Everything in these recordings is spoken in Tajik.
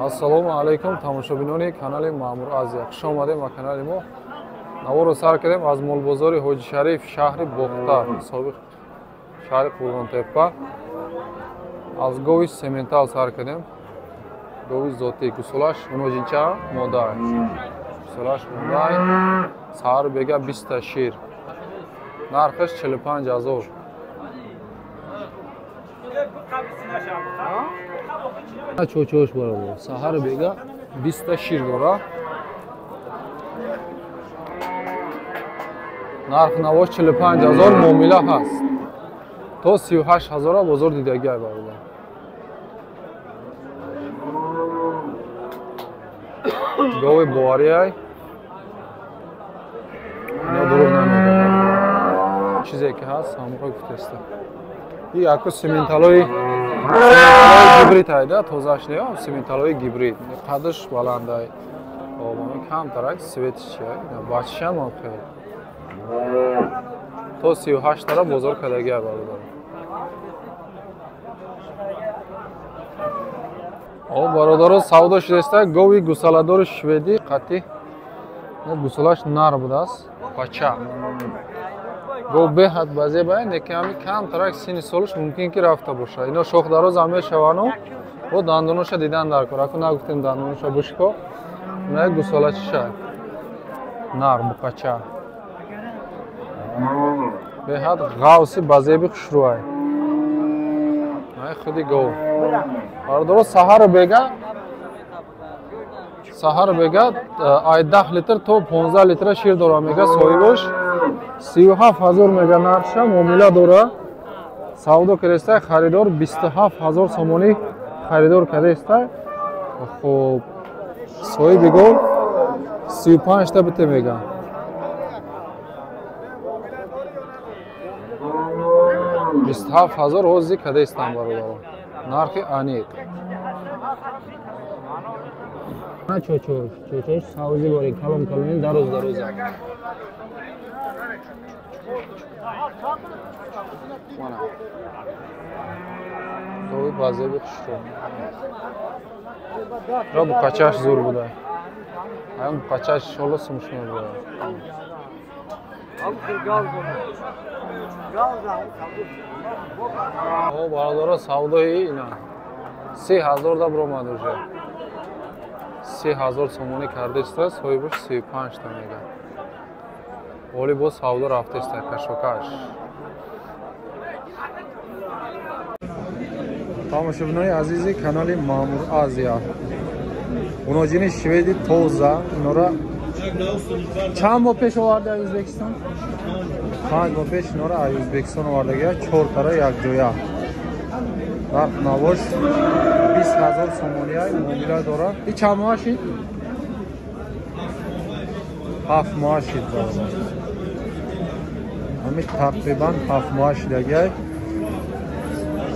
Ассалому алайкум тамошобинони канали Маъмур Азия. Хуш омадем ба канали мо. Наворро сар кардем аз молбозори Ҳоҷи Шариф, шаҳри Бохтар, собиқ шаҳри Қурғонтеппа. Аз гови сементал сар кардем. Гови зотӣ, гусолаш муножинча модай. Гусолаш модай. Саҳар бега 20 та шир. Нархаш 45 ҳазор. Чочош бародар. Саҳар бега 20 та шир дора. Нарх навош 45 ҳазор муомила ҳаст. То 38 ҳазора бозор дидагиай бародар. Гови бовариай. Ино дурӯғ намегӯяд. Чизе ки ҳаст ҳамроҳ гуфтеста. И яку сементалои гибрид айда, тозаш не, сементалои гибрид. Қадаш баландай. Камтарак светиш чия, бачишам ҳам хеле. То 38 тара бозор кардагиай бародар. О бародаро, савдо шудааст гови гусаладори шведӣ қатъи гусалаш нар будааст, пача. Гов беҳад базебай, неки ҳами камтарак синни солаш мумкин ки рафта бошад. Ино шохдароз ҳам мешавану бо дандоноша дидан дар кор. Аку нагуфтем дандоноша бушко. Ина гусала чиша? Нар буқача. Беҳад ғавси базеби хушрӯай. Ай худи гов. Бародаро, саҳар бега ай 10 литр то 15 литра шир дора мега соҳибаш. 37 ҳазор мега нархша муомила дора. Савдо кардааст харидор 27 ҳазор сомонӣ харидор кардааст. Хуб, соҳиби гов 35 та бите мега. 27 ҳазор ҳозир кардаистам бародаро. Нархи аниқ. Чочош, чочош савзи бори калон калони дароз дароза. Мана. Гови базеби хушрӯ. Ро буқачаш зур буда. Аян буқачаш иншолло сумш мебурад. О бародаро, савдои ина 30 ҳазор да биромад уже. 30 ҳазор сомонӣ кардааст, соҳибаш 35 та мега. Оли боз савдо рафтааст кашокаш. Тамошобинони азизи канали Маъмур Азия. Муноҷини шведи тоза, инора чанд моҳ пеш оварда аз Ӯзбекистон? 5 моҳ пеш инора аз Ӯзбекистон овардагия, 4 тара якҷоя. Нарх навош 20 ҳазор сомонӣ муомила дора. И чанд моҳ шид? 7 моҳ шид бародар. Ҳамин тақрибан 7 моҳ шидагиай.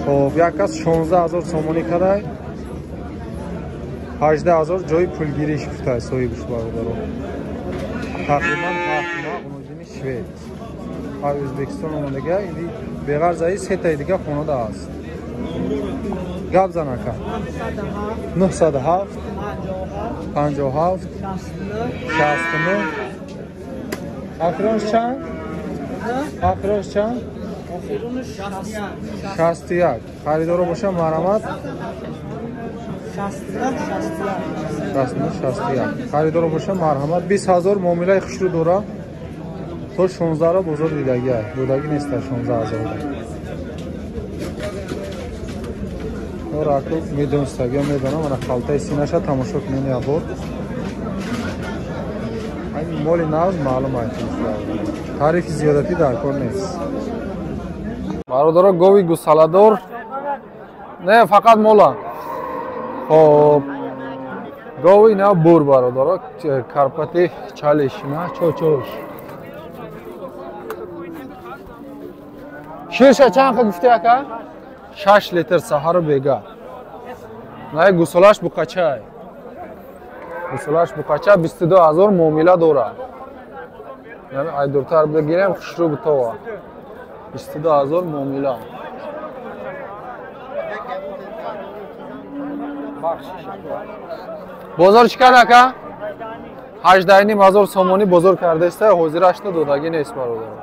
Хоб, як кас 16 ҳазор сомонӣ кадай. 18 ҳазор ҷои пулгириш гуфтай соҳибаш бародаро. Тақрибан 7 моҳ муноҷини швед. Аз Ӯзбекистон омадагиай, иди беғарз аи сетаи дига хонада аст. Гап зан ака. 907 57 69. Охиронш чанд? Охиронш чанд? 61. Харидоро боша марҳамат. 69 61. Харидоро боша марҳамат. 20 ҳазор муомилаи хушрӯ дора. То 16 ро бозор дидагиай. Будагӣ неста 16 ҳазор. Раку медонистагиё медонам, ана халтаи синаша тамошо кунем як бор. Айн моли нав маълум аст. Тарифи зиёдатӣ дар кор нест. Бародаро, гови гусаладор не, фақат мола. Хоб, гови нав бур бародаро, карпати чалиш, на чочош. Ширша чанд гуфти ака? 6 литр саҳару бега. Най гусолаш буқачай. Гусолаш буқача 22 ҳазор муомила дора. Яъне ай дуртар бигирем хушрӯ бутова. 22 ҳазор муомила. Бозор чӣ кард ака? 18,5 ҳазор сомонӣ бозор кардаиста, ҳозирашта додагӣ нест бародаро.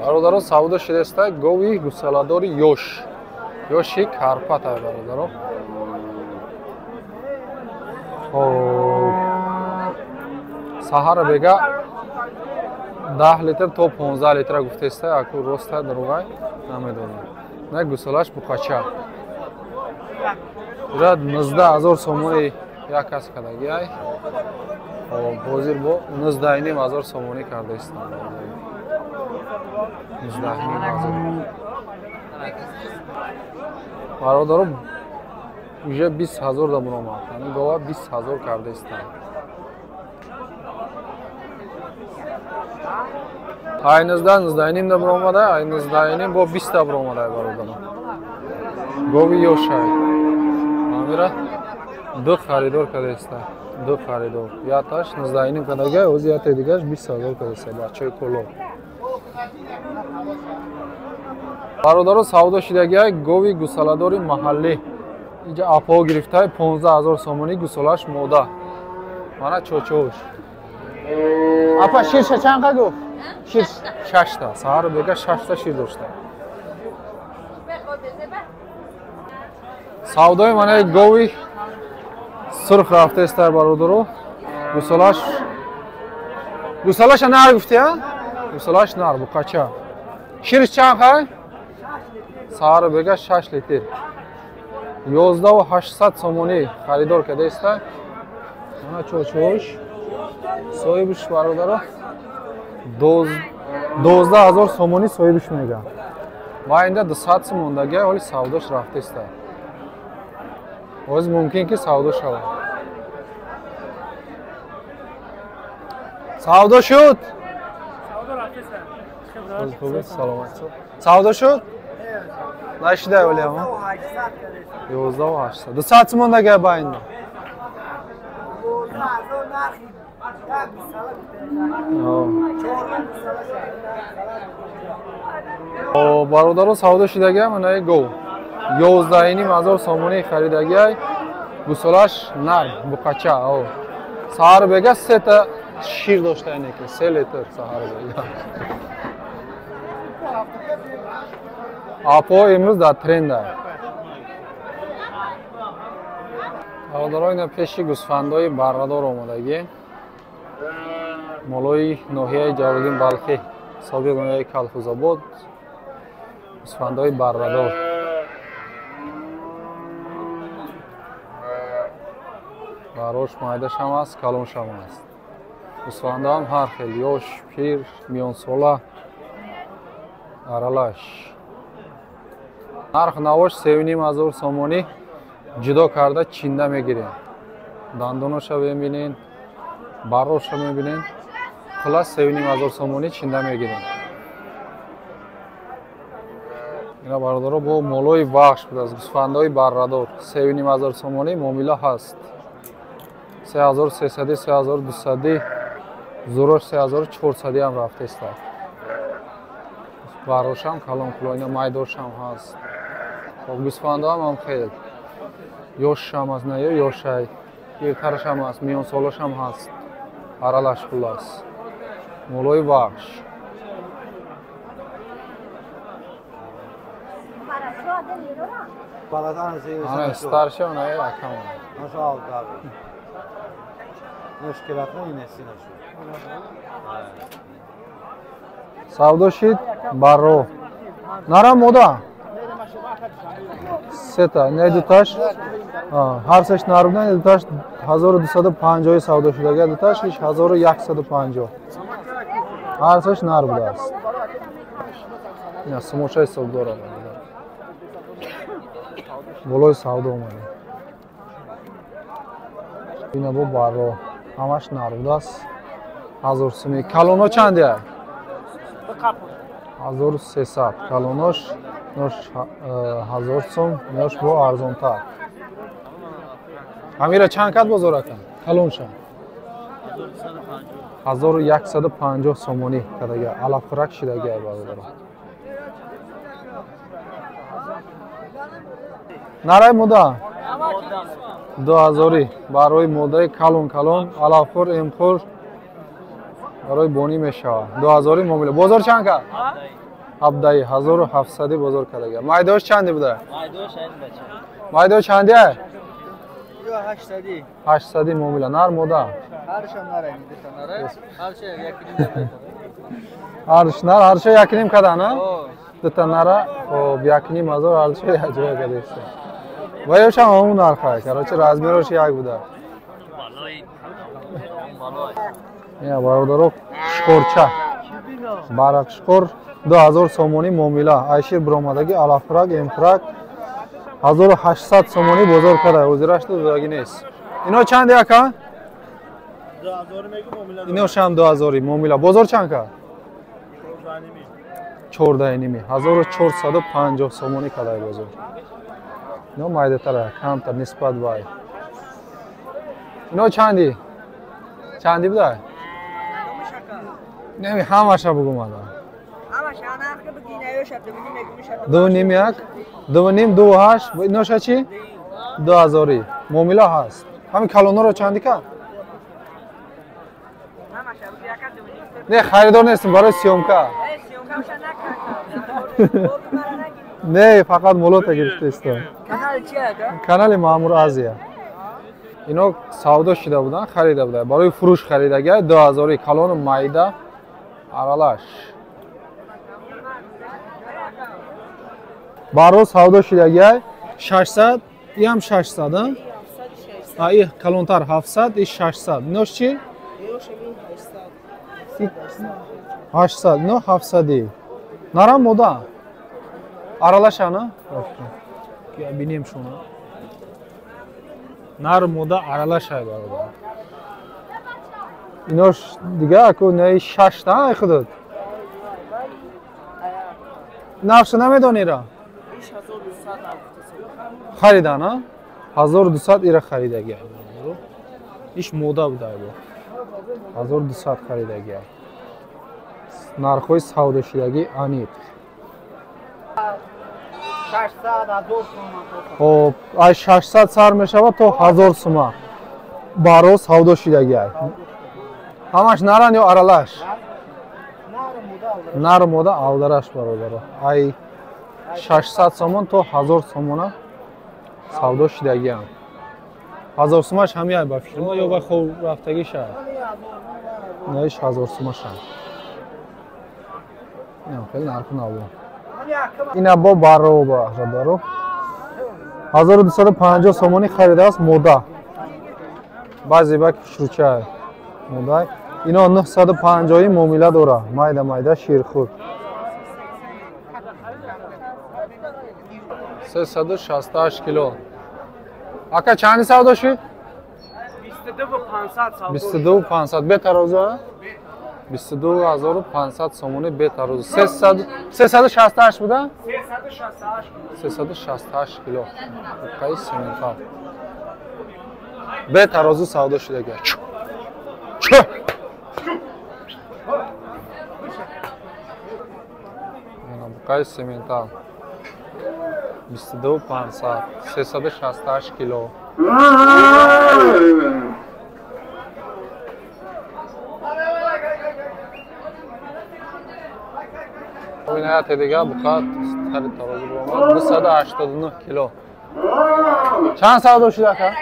Бародаро савдо шудаиста гови гусаладори ёш. Ёши Карпат ай бародаро. Хоб. Саҳара бега 10 литр то 15 литра гуфтаиста, аку роста дурӯғай намедонам. На гусалаш буқача. Ира 19 ҳазор сомонӣ як кас кардагӣ ай. Хоб, ҳозир бо 19,5 ҳазор сомонӣ кардаистам. 19,5 ҳазор. Бародаро уже 20 ҳазор да буромад. Ҳамин гова 20 ҳазор кардаистам. Ай 19, 19,5 да буромада, ай 19,5 бо 20 да буромада бародаро. Гови ёшай. Амира ду харидор кардаиста. Ду харидор. Яташ 19,5 кардага, ози яте дигаш 20 ҳазор кардаиста бачаи коло. Бародаро савдо шидагиай гови гусаладори маҳаллӣ. Инҷа апо гирифтай 15 ҳазор сомонӣ гусалаш мода. Мана чочош. Апа ширша чанд қа гуфт? Шир 6та. Саҳар бега 6та шир дошта. Савдои манаи гови сурх рафтаиста бародаро. Гусалаш гусалаша нар гуфти, а? Гусалаш нар буқача. Шириш чанд қай? Саҳар бега 6 литр. 11,800 сомонӣ харидор кардаиста. Мана чочош. Соҳибиш бародаро 12 ҳазор сомонӣ соҳибиш мега. Ва инда 200 сом мондагия, ҳоли савдош рафтаиста. Ҳозир мумкин ки савдо шавад. Савдо шуд? Саломат. Савдо шуд? Нашидай вале ама. 11,800. 200 сом мондагия ба инда. Бародаро савдо шудагия манаи гов. 11,5 ҳазор сомонӣ харидагиай. Гусолаш нар буқача. Саҳар бега сета шир дошта ине ки 3 литр саҳар бега. Апо имрӯз дар тренда. Бародаро ина пеши гӯсфандои баррадор омадагӣ. Молои ноҳияи Ҷалолиддин Балхӣ, собиқ ноҳияи Калхузобод, гӯсфандои баррадор. Барош майдашам аст, калоншам аст. Гӯсфандаам ҳар хел, ёш, пир, миёнсола, аралаш. Нарх навош 3,5 ҳазор сомонӣ ҷудо карда чинда мегирем. Дандоноша мебинен, бароша мебинен. Хулас 3,5 ҳазор сомонӣ чинда мегирем. Ина бародаро бо молои вахш будааст, гӯсфандои баррадор. 3,5 ҳазор сомонӣ муомила ҳаст. 3300, 3200, зурош 3400 ҳам рафтааст. Барошам калон куло, ина майдошам ҳаст. Хоб гӯсфандоам ҳам хел. Ёшам аст, на ёшай. Пиртарашам аст, миёнсолашам ҳаст. Аралаш хулас. Молои вахш. Ана старше, ана акам. Савдо шид барро. Нара мода. Сета, не дуташ. Ҳар сеш нарбна, не дуташ 1250 савдо шудага, дуташ 1150. Ҳар сеш нар будааст. Ина сумоша ҳисоб дорад. Болои савдо омада. Ина бо барро. Ҳамаш нар будааст. 1000 сумӣ. Калоно чандия? 1300. Калонош нош 1000 сум, нош бо арзонтар. Амира чанд кат бозор акан? Калонша. 1150 сомонӣ кардага. Алафхӯрак шидага бародаро. Нарай мода? 2000 барои модаи калон калон, алафхӯр, эмхӯр барои бонӣ мешавад. 2000 муомила. Бозор чанд кард? 17,700 бозор кардага. Майдош чанди буда? Майдош чанди? 800 муомила. Нар мода? Ҳарш нар, ҳаршо 1.5 када, на? Дута нара, хоб 1.5 ҳазор ҳаршо якҷоя кадеста. Ва ёшам ҳамун нарха, короче, размерош як буда. Я бародаро, шикорча. Барақшикор 2000 сомонӣ муомила. Айшир биромадаги, алафрак, эмфрак 1800 сомонӣ бозор када. Ҳозираш додагӣ нест. Ино чанд яка? Ино шам 2000 муомила. Бозор чанд кард? 14.5. 1450 сомонӣ кадай бозор. Ино майдатара, камтар нисбат бай. Ино чанди? Чанди буда? Неми ҳамаша бугум ада. 2.5 як, 2.5, 2.8, иноша чи? 2000. Муомила ҳаст. Ҳамин калонҳоро чанди кард? Не, харидор нестим, барои съёмка. Не, фақат молота гирифтаистам. Канали Маъмур Азия. Ино савдо шида буданд, харида буданд. Барои фурӯш харидагия 2000 калону майда аралаш. Баро савдо шидагия 600, иам 600, а? А и калонтар 700, и 600. Инош чи? 800, ино 700. Нарам мода? Аралаша, на? Бинем шуна. Нар мода аралаша бародар. Инош дига аку не 6 та ай худат. Нархша намедонира? Харида, на? 1200 ира харидаги. Иш мода буда бо. 1200 харидаги. Нархҳои савдошудагӣ аниқ. Хоб, ай 600 сар мешавад то 1000 сума. Баро савдо шудагӣ. Ҳамаш наран ё аралаш? Нар мода алдараш бародаро. Ай 600 сомон то 1000 сомона савдо шудагиам. 1000 сумаш ҳамяй ба фикр ма ё ба хоб рафтагӣ шад? Наиш 1000 сумашам. Инам хеле нарху наво. Ина бо баро бародаро. 1250 сомонӣ харидааст мода. Баъзе бак хушрӯча мода. Ино 950 муомила дора. Майда майда ширхӯр. 368 кило. Ака чанди савдо шуд? 22500. Бе тарозу? 22500 сомонӣ бе тарозу. 368 буда? 368 кило. Буқаи сементал. Бе тарозу савдо шудага. Буқаи сементал. 22500, 368 кило. Винаят дига буқат тари тарозу баромад 289 кило. Чанд савдо шуд ака?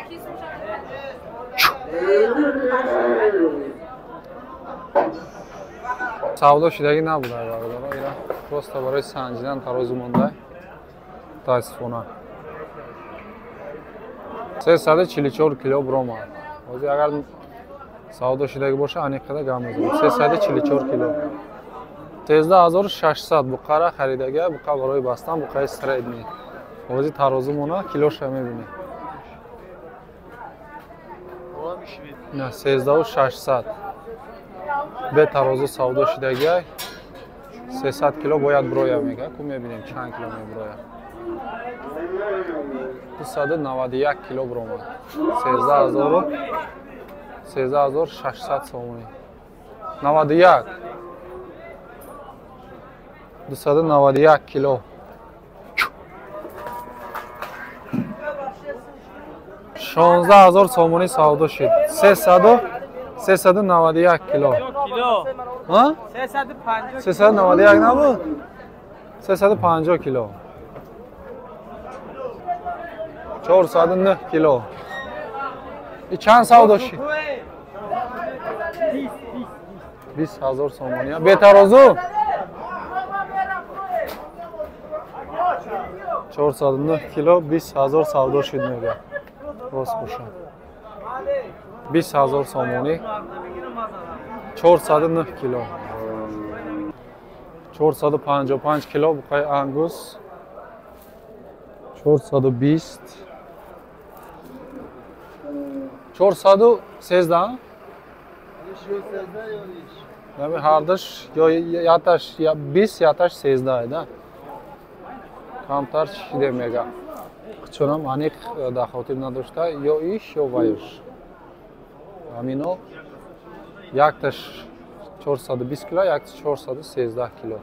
Савдо шудагӣ набуда бародаро, ира просто барои санҷидан тарозу монда. Мутаассифона. 344 кило баромад. Ҳозир агар савдо шудагӣ боша, аниқ қадар гап мезанем. 344 кило. 13600 буқара харидагия, буқа барои бастан, буқаи средний. Ҳозир тарозу мона, килоша мебинем. На 13600. Бе тарозу савдо шудагия. 300 кило бояд броя мега. Ку мебинем чанд кило меброя. 291 кило бромад. 13600 сомонӣ. 91. 291 кило. 16 000 сомонӣ савдо шид. 391 кило. 391 набуд? 350 кило. 409 кило. И чанд савдо шид? 20 000 сомонӣ. Бетарозу? 409 кило 20 000 савдо шид мега. Рост бошад. 20 000 сомонӣ. 409 кило. 455 кило буқаи ангус. 420. 413. Нами ҳардаш ё яташ 20 яташ 13 да. Камтар шиде мега. Чунам аниқ дар хотир надошта, ё иш ё ваюш. Ҳамино якташ 420 кило, якташ 413 кило.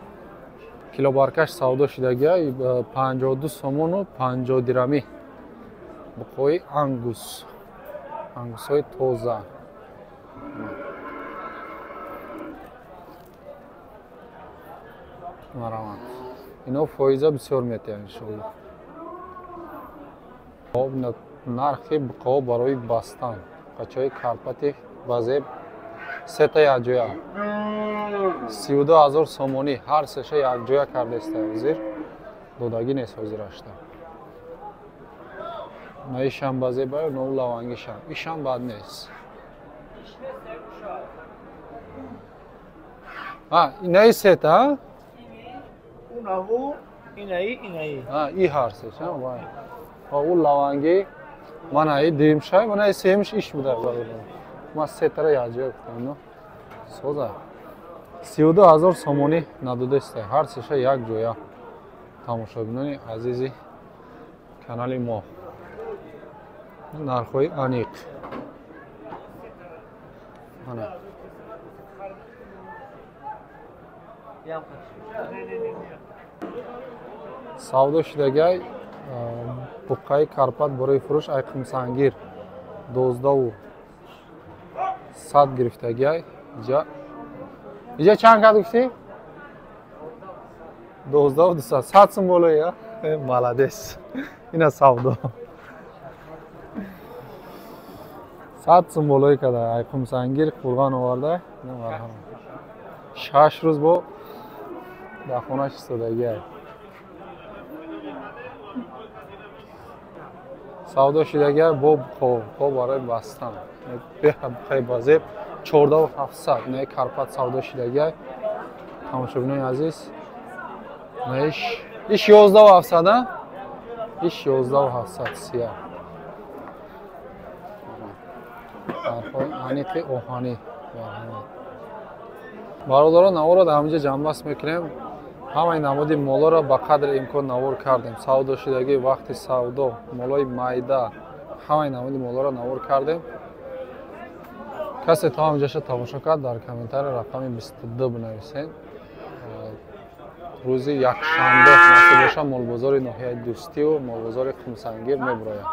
Килобаркаш савдо шидагия 52 сомону 50 дирамӣ. Буқои ангус. Ангусҳои тоза. Марамат. Ино фоиза бисёр метиҳанд иншоалло. Нархи буқаҳо барои бастан. Қачаҳои Карпати базеб сета якҷоя. 32 000 сомонӣ ҳар сеша якҷоя кардаиста ҳозир. Додагӣ нест ҳозирашта. На ишам базебаю, на лавангишам. Ишам бад нест. Инаи сета? Унаву, инаи, инаи. И ҳар сеша, вай. Ӯ лавангӣ, манаи дуюмшай, манаи сеюмш иш буда. Ман сетара якҷоя гуфтам, но. Соза. 32 000 сомонӣ надодаиста. Ҳар сеша як ҷоя. Тамошобинони азизи канали мо. Нархҳои аниқ. Ана. Савдо шидагай буққаи Карпат барои фурӯш ай Қумсангир 12 100 гирифтагиай. Иҷа чанд кад гуфтӣ? 12 200. 100 сум болоя. Молодец. Ина савдо. 100 сум болои када ай Қумсангир қурғон оварда. 6 рӯз бо дар хонаш истодагиай. Савдо шидагиай бо буқо барои бастан. Буқаи базеб 14 700 не Карпат савдо шидагиай. Тамошобинони азиз. Иш иш 11 700 а? Иш 11 700 сия. Нархҳои аниқи оҳанӣ. Бародарон, наворро дар ҳаминҷа ҷамъбаст мекунем. Ҳамаи намуди молоро ба қадри имкон навор кардем. Савдо шудагӣ, вақти савдо, молои майда, ҳамаи намуди молоро навор кардем. Касе то ҳаминҷаша тамошо кард, дар комментария рақами 22 бинависед. Рӯзи якшанбе насиб боша, молбозори ноҳияи Дӯстию молбозори Қумсангир мебурояд.